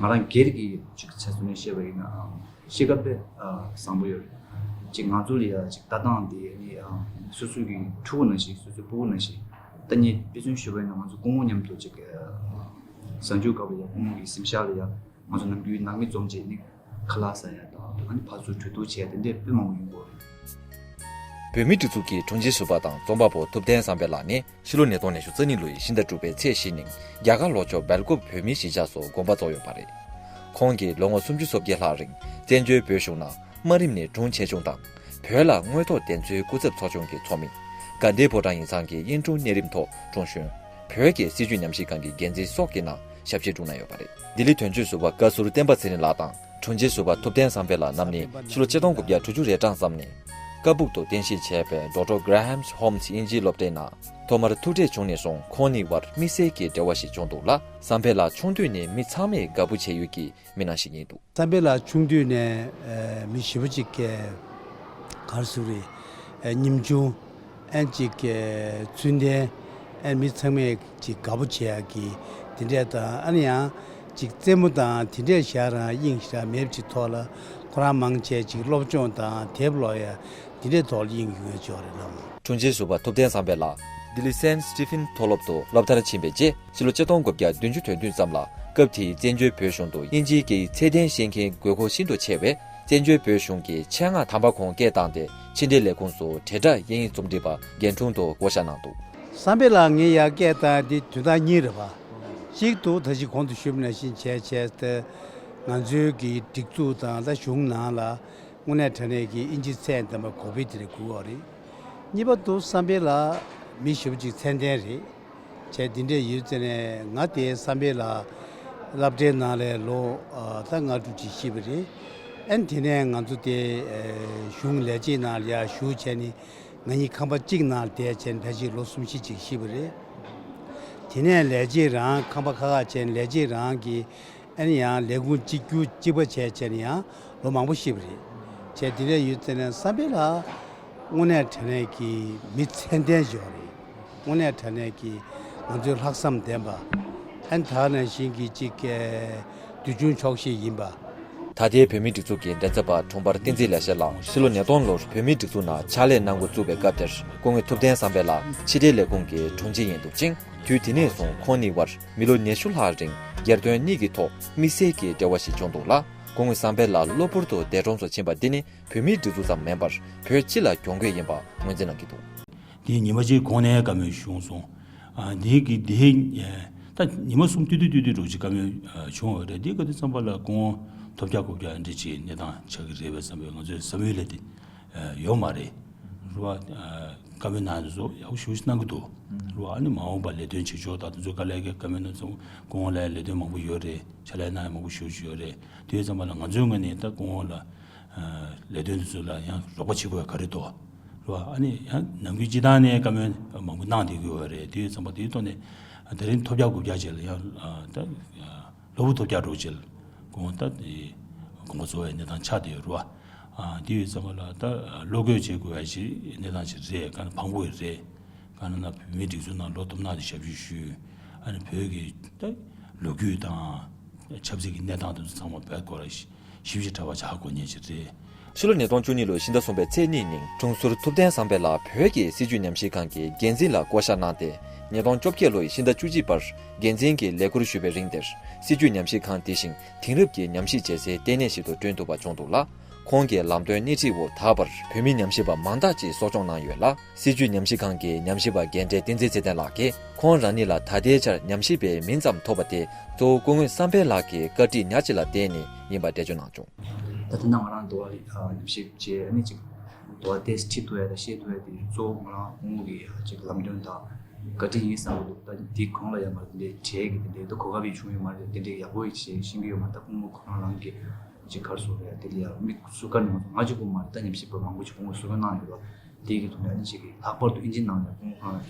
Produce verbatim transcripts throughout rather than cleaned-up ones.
ང་རང་སྒེར་གྱི་ཅིག་ཚེ་སྲོག་ནས་བཤད་པ་ཡིན་ན་ཨ་ཤི་ཁ་དཔེ་ཨ་བཟང་པོ་ཡོད་རེད། ཅིག་ང་ཚོ་ལ་ཡ་ཅིག་ལྟ་སྟངས་དེ་ནི་ཨ་སོ་སོ་གི་ཕྲུ་གུ་ནང་བཞིན་སོ་སོའི་སྤུ་གུ་ནང་བཞིན་ད་ངས་དཔེ་མཚོན་ཞུས་པ་ཡིན་ན་ང་ཚོ་སྐུ་ངོ་མཉམ་དུ་ཅིག་ཨ་གཟའ་མཇུག་སྐབས་ལ་ཡ་སྐུ་ངོ་གི་གཟིམ་ཤག་ལ་ཡ་ང་ཚོ་ནམ་རྒྱུན་ནང་མི་འཛོམས་བྱས་ནི་ཁ་ལག་ཟ་ཡ་དང་ཨ་ནི་ཕར་ཚུར་གྲོས་བསྡུར་བྱས་དེ་འདྲའི་དཔེ་མང་པོ་ཡོང་གི་ཡོད་རེད། བོད་མིའི་སྒྲིག་འཛུགས་ཀྱི་དྲུང་ཆེ་ཟུར་པ་དང་རྩོམ་པ་པོ་ཐུབ་བསྟན་བསམ་འཕེལ་ལགས་ནི་ཕྱི་ལོ་ཉིས་སྟོང་ཉི་ཤུ་རྩ་གཉིས་ལོའི་ཕྱི་ཟླ་དྲུག་པའི་ཚེས་བཞི་ཉིན་རྒྱ་གར་ལྷོ་ཕྱོགས་སྦེལ་ཀོབ་བོད་མིའི་གཞིས་ཆགས་སུ་དགོངས་པ་རྫོགས་ཡོད་པ་རེད། ཁོང་གིས་ལོ་ངོ་སུམ་ཅུ་སོ་བརྒྱད་ལྷག་རིང་བཙན་བྱོལ་བོད་གཞུང་ནང་དམའ་རིམ་ནས་དྲུང་ཆེ་ཆུང་དང་། བོད་ལ་དངོས་ཐོག་བདེན་འཚོལ་སྐུ་ཚབ་ཚོགས་ཆུང་གི་ཚོགས་མི། དགའ་ལྡན་ཕོ་བྲང་ཡིག་ཚང་གི་དབྱིན་དྲུང་གནས་རིམ་ཐོག་དྲུང་གཞོན། བོད་ཀྱི་སྲིད་བྱུས་ཉམས་ཞིབ་ཁང་གི་འགན་འཛིན་སོགས་ཀྱི་ནང་ཞབས་ཕྱི་དྲུང་གནང་ཡོད་པ་རེད། ལྡི་ལི་དོན་གཅོད་ཟུར་པ་བཀའ་ཟུར་བསྟན་པ་ཚེ་རིང་ལགས་དང་དྲུང་ཆེ་ཟུར་པ་ཐུབ་བསྟན་བསམ་འཕེལ་ལགས་རྣམ་གཉིས་ཕྱི་ལོ་ཆིག་སྟོང་དགུ་བརྒྱ་དྲུག་ཅུ་རེ་གྲངས་ཙམ་ནས་ཀ་སྦུག་ཏུ་རྟེན་གཞི་བྱས་པའི་ཌོག་ཊར་གྷ་ར་ཧམ་ཧོམ་སི་དབྱིན་ཇིའི་སློབ་གྲྭའི་ནང་ཐོག་མར་ཐུག་འཕྲད་བྱུང་ནས་བཟུང་ཁོང་གཉིས་བར་དམིགས་བསལ་གྱི་འབྲེལ་བ་ཞིག་བྱུང་འདུག་ལ། བསམ་འཕེལ་ལགས་ཆུང་དུས་ནས་མི་ཚང་མས་དགའ་པོ་བྱེད་ཡུལ་གྱི་མི་སྣ་ཞིག་ཡིན་འདུག། བསམ་འཕེལ་ལགས་ཆུང་དུས་ནས་ཨ་མི་ཞེ་པོ་ཅིག་ག་ག་རེ་ཟེར་དགོས་རེད། ཨ་ཉམ་ཆུང་། ཨ་ཅིག་ཨ་ཚུལ་ལྡན། ཨ་མི་ཚང་མས་ཅིག་དགའ་པོ་བྱེད་ཡག་གི་དེ་འདྲས་དང་ཨ་ནི་ཡང་ཅིག་རྩེད་མོ་དང་དེ་འདྲས་བཞག་རང་དབྱིངས་ཞེ་དྲག་མེད་པ་ཅིག་ཐོག་ལ་ཁོ་རང་མང་ཆེ་ཅིག་སློབ་སྦྱོང་དང་དེབ་ཀློག་ཡ་དེ་འདྲས་ཐོག་ལ་དབྱིངས་ཡོད་ཅོག་རེད་ལགས། དྲུང་ཆེ་ཟུར་པ་ཐུབ་བསྟན་བསམ་འཕེལ་ལགས་ལྡི་ལི་སེན་སི་ཊི་ཕིན་མཐོ་སློབ་ཏུ་སློབ་མཐར་ཕྱིན་པའི་རྗེས། ཕྱི་ལོ་ཆིག་སྟོང་དགུ་བརྒྱ་བདུན་ཅུ་དོན་བདུན་ཙམ་ལ་སྐབས་དེའི་བཙན་བྱོལ་བོད་གཞུང་དུ་དབྱིན་ཇིའི་སྐད་ཡིག་ཚད་ལྡན་ཤེས་མཁན་དགོས་མཁོ་ཤིན་ཏུ་ཆེ་བས་བཙན་བྱོལ་བོད་གཞུང་གི་ཆེད་མངགས་དམ་པ་ཁོང་སྐད་བཏང་སྟེ་ཕྱི་འབྲེལ་ལས་ཁུངས་སུ་དྲིལ་བསྒྲགས་དབྱིན་ཡིག་རྩོམ་སྒྲིག་པ་འགན་དྲུང་དུ་བསྐོ་བཞག་གནང་འདུག། བསམ་འཕེལ་ལགས་ངས་ཡར་སྐད་བཏང་དེ་དོན་དག་གཉིས་རེད་པ། གཅིག་ཏུ་ད་ཅི་གོང་དུ་ཞུས་པ་ནང་བཞིན་བྱས་བྱས་ཏེ་ང་ཚོའི་གི་སྒྲིག་འཛུགས་དང་ད་གཞུང་ནང་ལ་དངོས་གནས་དྲང་གནས་ཀྱི་དབྱིན་ཇི་ཚད་ལྡན་པ་གོ་བི་དེ་རེད་དགོས་པ་རེད། གཉིས་པ་དུ་བསམ་འཕེལ་ལགས་མི་ཞེ་པོ་ཅིག་ཚད་ལྡན་རེད། བྱས་དེ་འདྲས་ཡོད་ཙང་ནས་ང་དེ་བསམ་འཕེལ་ལགས་སློབ་གྲྭའི་ནང་ལ་ལོ་ཨ་ད་ལྔ་དྲུག་ཅིག་བཞུགས་པ་རེད། ཨ་ནི་དེ་ནས་ང་ཚོ་དེ་ཨ་གཞུང་ལས་བྱེད་ནང་ལ་ཡར་ཞུགས་བྱས་ནས་ང་གཉིས་ཁང་པ་གཅིག་ནང་ལ་བསྡད་བྱས་ནས་ཕལ་ཆེར་ལོ་གསུམ་བཞི་ཅིག་བཞུགས་པ་རེད། དེ་ནས་ལས་བྱེད་རང་ཁང་པ་ཁག་ཁག་བྱས་ནས་ལས་བྱེད་རང་གི་ཨ་ནི་ཡང་ལས་ཁུངས་གཅིག་གྱུར་གཅིག་པ་བྱས་བྱས་ནས་ཡང་ལོ་མང་པོ་བཞུགས་པ་རེད། བྱས་དེ་འདྲ་ཡོད་ཙང་ནས་བསམ་འཕེལ་ལགས་དངོས་གནས་དྲང་གནས་ཀྱི་མི་ཚད་ལྡན་ཞིག་རེད། དངོས་གནས་དྲང་གནས་ཀྱི་ང་ཚོའི་ལྷག་བསམ་ལྡན་པ། ཨ་ནི་ད་ནང་བཞིན་གྱི་ཅིག་དུས་ཆུང་ཆོག་ཤེས་ཡིན་པ། ད་ལྟའི་བོད་མིའི་སྒྲིག་འཛུགས་ཀྱི་མགྲིན་ཚབ་པ་དྲུང་འཕར་བསྟན་འཛིན་ལེགས་བཤད་ལགས་ཕྱི་ལོ་ཉིས་སྟོང་ལོར་བོད་མིའི་སྒྲིག་འཛུགས་ནང་ཕྱག་ལས་གནང་འགོ་བཙུགས་པའི་སྐབས་དེར་སྐུ་ངོ་ཐུབ་བསྟན་བསམ་འཕེལ་ལགས་ཕྱི་དྲིལ་ལས་ཁུངས་ཀྱི་དྲུང་ཆེ་ཡིན་འདུག་ཅིང་། དུས་དེ་ནས་བཟུང་ཁོང་གཉིས་བར་མི་ལོ་ཉི་ཤུ་ལྷག་རིང་སྒེར་དོན་གཉིས་ཀྱི་ཐོག་དམིགས་བསལ་གྱི་འབྲེལ་བ་ཞིག་བྱུང་འདུག་ལ། སྐུ་ངོ་བསམ་འཕེལ་ལགས་གློ་བུར་དུ་འདས་གྲོངས་སུ་ཕྱིན་པ་འདི་ནི་བོད་མིའི་སྒྲིག་འཛུགས་ཙམ་མིན་པར་བོད་སྤྱི་ལ་གྱོང་གུད་ཡིན་པ་ངོས་འཛིན་གནང་གི་འདུག། དེའི་ཉི་མ་གཅིག་གོང་ནས་བཀའ་མོལ་བྱུང་སོང་། ཨ་འདི་གི་འདི་ད་ཉི་མ་གསུམ་ཏུས་ཏུས་ཏུས་ཏུས་འགྲོ་ཅིག་བཀའ་མོལ་བྱུང་བ་རེད། འདི་ག་དུས་ཙམ་པ་ལ་སྐུ་ངོ་ཐོབ་རྒྱག་གོ་རྒྱག་འདྲ་ཅིག་གནས་སྟངས་ཆགས་ཀྱི་རེད་པས་བསམ་པའི་ང་ཚོའི་བསམ་ཡུལ་ལ་དེ་ཡོད་མ་རེད། རུ་བ་བཀའ་མོལ་གནང་དུས་ཚོ་ཡག་པོ་ཞེ་པོ་ཞིག་གནང་གི་འདུག། རུ་བ་ཨ་ནི་མ་འོངས་པ་ལས་དོན་བྱེད་ཕྱོགས་དང་དེ་ཚོ་དཀའ་ལས་ཀྱི་བཀའ་མོལ་གནང་ཚོ་སྐུ་ངོ་ལ་ལས་དོན་མང་པོ་ཡོད་རེད། ཕྱག་ལས་གནང་ཡ་མང་པོ་ཞེ་པོ་ཞིག་ཡོད་རེད། དེ་ཙམ་པ་ལ་ང་ཚོའི་ངོས་ནས་ད་སྐུ་ངོ་ལ་ལས་དོན་དེ་ཚོ་ལ་ཡང་རོགས་པ་བྱེད་དགོས་ཡ་ག་རེ་འདུག་རུ་བ། ཨ་ནི་ཡང་ནམ་རྒྱུན་སྤྱི་བཏང་ནས་བཀའ་མོལ་མང་པོ་གནང་བསྡད་ཀྱི་ཡོད་རེད། དེ་ཙམ་པ་དེའི་ཐོག་ནས་ད་རིང་ཐོབ་རྒྱག་དགོས་རྒྱག་བྱས་ལ་ཡང་ད་གློ་བུར་ཐོབ་རྒྱག་འགྲོ་བྱས་ལ་དགོངས་ད་དེ་དགོངས་པ་རྫོགས་པའི་གནས་སྟངས་ཆགས་བསྡད་ཡོད་རུ་བ། དེ་ཡོད་ཙམ་པ་ལ་ད་བློ་འགྱོད་བྱེད་དགོས་པ་ཞིག་གནས་སྟངས་ཤིག་རེད། ག་ན་ཕངས་པོ་ཡོད་རེད། ག་ན་ན་བོད་མིའི་སྒྲིག་འཛུགས་ནང་བློ་སྟོབས་གནང་སྟེ་ཞབས་ཞུ་ཞུས། ཨ་ནི་བོད་ཀྱི་ད་ལོ་རྒྱུས་དང་ཆབ་སྲིད་ཀྱི་གནས་སྟངས་དེ་ཚོ་ཚང་མ་བོད་སྐོར་ལ་ཞིབ་ཞིབ་ཕྲ་བ་ཆགས་དགོས་ཉེན་ཞིག་རེད། ཕྱི་ལོ་ཉིས་སྟོང་བཅུ་གཉིས་ལོའི་ཕྱི་ཟླ་གསུམ་པའི་ཚེས་གཉིས་ཉིན་དྲུང་ཟུར་ཐུབ་བསྟན་བསམ་འཕེལ་ལགས་བོད་ཀྱི་སྲིད་བྱུས་ཉམས་ཞིབ་ཁང་གི་འགན་འཛིན་ལ་བསྐོ་བཞག་གནང་སྟེ། ཉིས་སྟོང་བཅོ་བརྒྱད་ལོའི་ཕྱི་ཟླ་བཅུ་གཅིག་བར་འགན་འཛིན་གྱི་ལས་ཁུར་ཞུས་པའི་རིང་དེར་སྲིད་བྱུས་ཉམས་ཞིབ་ཁང་དེ་བཞིན་དེང་རབས་ཀྱི་ཉམས་ཞིབ་བྱེད་སའི་ལྟེ་གནས་ཤིག་ཏུ་བསྐྲུན་ཐུབ་པ་བྱུང་འདུག་ལ། ཁོང་གི་ལམ་སྟོན་སྣེ་ཁྲིད་འོག་ད་བར་བོད་མི་ཉམས་ཞིབ་པ་མང་དག་ཅིག་གསོ་སྐྱོང་གནང་ཡོད་ལ། སྲིད་བྱུས་ཉམས་ཞིབ་ཁང་གི་ཉམས་ཞིབ་པ་རྒན་གྲས་བསྟན་འཛིན་ཚེ་བརྟན་ལགས་ཀྱིས་ཁོང་རང་ཉིད་ལ་ད་ལྟའི་ཆར་ཉམས་ཞིབ་པའི་མིང་ཙམ་ཐོབ་པ་དེ་གཙོ་བོ་སྐུ་ངོ་བསམ་འཕེལ་ལགས་ཀྱི་བཀའ་ཁྲིད་ཉག་གཅིག་ལ་བརྟེན་ནས་ཡིན་པ་འགྲེལ་བརྗོད་གནང་བྱུང་། ད་ལྟ་ན་ང་རང་འདུག་བ་ལ་ཉམས་ཞིབ་བྱས་ཨ་ནི་ཅིག་འདུག་བ་ཏོག་ཙམ་ཁྲིད་ཐུབ་ཡ་དང་ཤེས་ཐུབ་ཡ་དེ་གཙོ་བོ་ང་རང་སྐུ་ངོ་གི་ཅིག་ལམ་སྟོན་དང་བཀའ་ཁྲིད་ཡིན་བསམ་གྱི་འདུག་ད་དེའི་གོང་ལ་ཡང་མ་དེ་འདྲའི་གྲས་ཀྱི་དེ་འདྲའི་ད་གོ་སྐབས་ཡང་བྱུང་ཡོད་མ་རེད། དེ་འདྲའི་ཡག་པོ་ཡིན་ཞེས་ཤེས་ཀྱི་ཡོད་མ་རེད། ད་སྐུ་ངོ་ཁོ་རང་རང་གི་ཅིག་ག་རེ་ཟེར་དགོས་རེད། དེ་ལ་ཡང་མི་ཟུར་བཀའ་གནང་སོང་། ང་གཅིག་པུ་མ་རེད། ད་ཉམས་ཞིབ་པ་མང་པོ་ཅིག་སྐུ་ངོ་ཟུར་བཀའ་གནང་ཡོད་རེད། དེ་གི་ཐོག་ནས་ཨ་ནི་ཅིག་གིས་ལྷག་པར་དུ་དབྱིན་ཇི་ནང་ལ་སྐུ་ངོ་ཁོ་རང་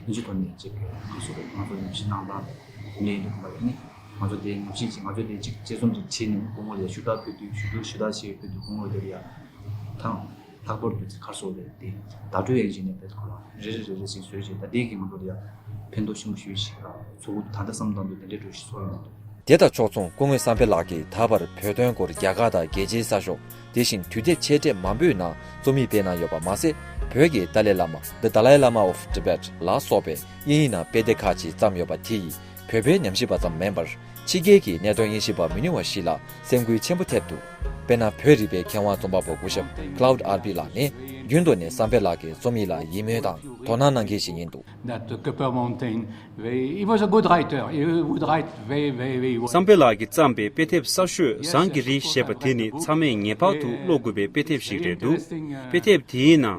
ཨིན་ཇི་ཐོག་ནས་ཅིག་ག་རེ་ཟེར་དགོས་རེད། ང་ཚོ་ཉམས་ཞིབ་གནང་སྟངས་དེ་འདྲ་ཡིན་འདུག་གམ་པ་ཡིན་ནི་ང་ཚོ་དེ་ཉམས་ཞིབ་ཅིག་ང་ཚོ་དེ་ཅིག་དཔྱད་རྩོམ་ཅིག་བྲིས་ནས་སྐུ་ངོ་ལ་ཡ་ཞུ་དག་ཕུལ་དུས་ཞུ་དག་ཞུ་དག་བྱེད་ཕུལ་དུས་སྐུ་ངོ་དེ་ལ་ཡ་ཐང་ལྷག་པར་དུ་ཅིག་ག་རེ་ཟེར་དགོས་རེད། དེ་བརྡ་སྤྲོད་ཡན་ཆད་ནས་དེ་ཁོ་རང་རེ་རེ་རེ་རེ་ཟིན་བཟོས་བྱས། ད་དེ་གི་ང་ཚོ་ལ་ཡ་ཕན་ཐོགས་ཆེན་པོ་ཞེ་པོ་ཅིག་ཚོར་གི་འདུག་ད་ལྟ་བསམ་བཏང་དུས་དེ་འདྲའི་འགྲོ་ཞིག་ཚོར་ཡོང་གི་འདུག་དེ་དང་ཕྱོགས་མཚུངས་སྐུ་ངོ་བསམ་འཕེལ་ལགས་ཀྱིས་ད་བར་བོད་དོན་སྐོར་རྒྱ་གར་དང་རྒྱལ་སྤྱིའི་གསར་ཤོག་དེ་བཞིན་དུས་དེབ་ཆེ་གྲས་མང་པོའི་ནང་རྩོམ་ཡིག་སྤེལ་གནང་ཡོད་པ་མ་ཟད། བོད་ཀྱི་ཏཱ་ལའི་བླ་མ། The Dalai Lama of Tibet ལ་སོགས་པའི་དབྱིན་ཡིག་ནང་དཔེ་དེབ་ཁག་ཅིག་བརྩམས་ཡོད་པ་དེ་ཡིས་བོད་པའི་ཉམས་ཞིབ་པ་ཙམ་མིན་པར། ཕྱི་རྒྱལ་གྱི་གནད་དོན་དབྱེ་ཞིབ་པ་མི་ཉུང་བ་ཞིག་ལ་སེམས་འགུལ་ཆེན་པོ་ཐེབས་འདུག་དཔེར་ན། བོད་རིག་པའི་མཁས་དབང་རྩོམ་པ་པོ་སྐུ་ཞབས་Claude Arpi ལགས་ནི། རྒྱུན་དུ་ནས་བསམ་འཕེལ་ལགས་ཀྱི་རྩོམ་ཡིག་ལ་ཡིད་སྨོན་དང་དོ་སྣང་གནང་མཁན་ཞིག་ཡིན་འདུག That Copper Mountain, very, he was a good writer. He would write very, very, very well. བསམ་འཕེལ་ལགས་ཀྱིས་བརྩམས་པའི་དཔེ་དེབ་གསར་ཤོས་ཟངས་ཀྱི་རི་ཞེས་པ་དེ་ནི་ཚང་མས་ངེས་པར་དུ་ཀློག་དགོས་པའི་དཔེ་དེབ་ཞིག་རེད་འདུག་དཔེ་དེབ་དེའི་ནང་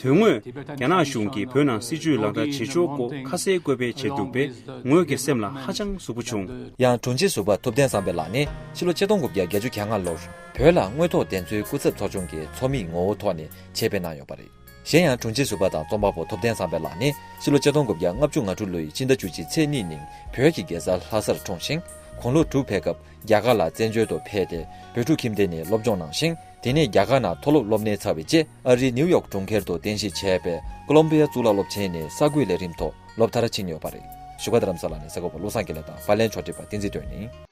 དོན་དངོས་རྒྱ་ནག་གཞུང་གིས་བོད་ནང་སྲིད་ཇུས་ལག་བསྟར་བྱེད་ཕྱོགས་སྐོར་ཁ་གསལ་བཀོད་པའི་བྱེད་འདུག་པས། ངོས་ཀྱི་སེམས་ལ་ཧ་ཅང་ཟུག་པོ་བྱུང་། ཡང་དྲུང་ཆེ་ཟུར་པ་ཐུབ་བསྟན་བསམ་འཕེལ་ལགས་ནི་ཕྱི་ལོ་ཆིག་སྟོང་དགུ་བརྒྱ་བརྒྱད་ཅུ་གྱ་ལྔ་ལོར་བོད་ལ་དངོས་ཐོག་བདེན་འཚོལ་སྐུ་ཚབ་ཚོགས་ཆུང་གི་ཚོགས་མིའི་ངོ་བོ་ཐོག་ནས་ཆེད་ཕེབས་གནང་ཡོད་པ་རེད། གཞན་ཡང་དྲུང་ཆེ་ཟུར་པ་དང་རྩོམ་པ་པོ་ཐུབ་བསྟན་བསམ་འཕེལ་ལགས་ནི་ཕྱི་ལོ་ཆིག་སྟོང་དགུ་བརྒྱ་ལྔ་བཅུ་ང་དྲུག་ལོའི་ཕྱི་ཟླ་བཅུ་གཅིག་ཚེས་གཉིས་ཉིན་བོད་ཀྱི་རྒྱལ་ས་ལྷ་སར་འཁྲུངས་ཤིང་། དགུང་ལོ་དྲུག་ཕེབས་སྐབས་རྒྱ་གར་ལ་བཙན་བྱོལ་དུ་ཕེབས་ཏེ་བོད་ཕྲུག་ཁྱིམ་སྡེ་ནས་སློབ་སྦྱོང་གནང་ཞིང་། དེ་ནས་རྒྱ་གར་ནང་མཐོ་སློབ་སློབ་གཉེར་ཚར་བའི་རྗེས་ཨ་རིའི་ནིའུ་ཡོག་གྲོང་ཁྱེར་དུ་རྟེན་གཞི་བྱས་པའི་ཀོ་ལོམ་བི་ཡ་གཙུག་ལག་སློབ་ཆེན་ནས་གསར་འགོད་ལས་རིམ་ཐོག་སློབ་མཐར་ཕྱིན་ཡོད་པ་རེད། བཞུགས་སྒར་རྡ་རམ་ས་ལ་ནས་གསར་འགོད་པ་བློ་བཟང་དགེ་ལེགས་དང་པར་ལེན་ཕྱོགས་སྒྲིག་པ་བསྟན་འཛིན་དོན་ཡིན།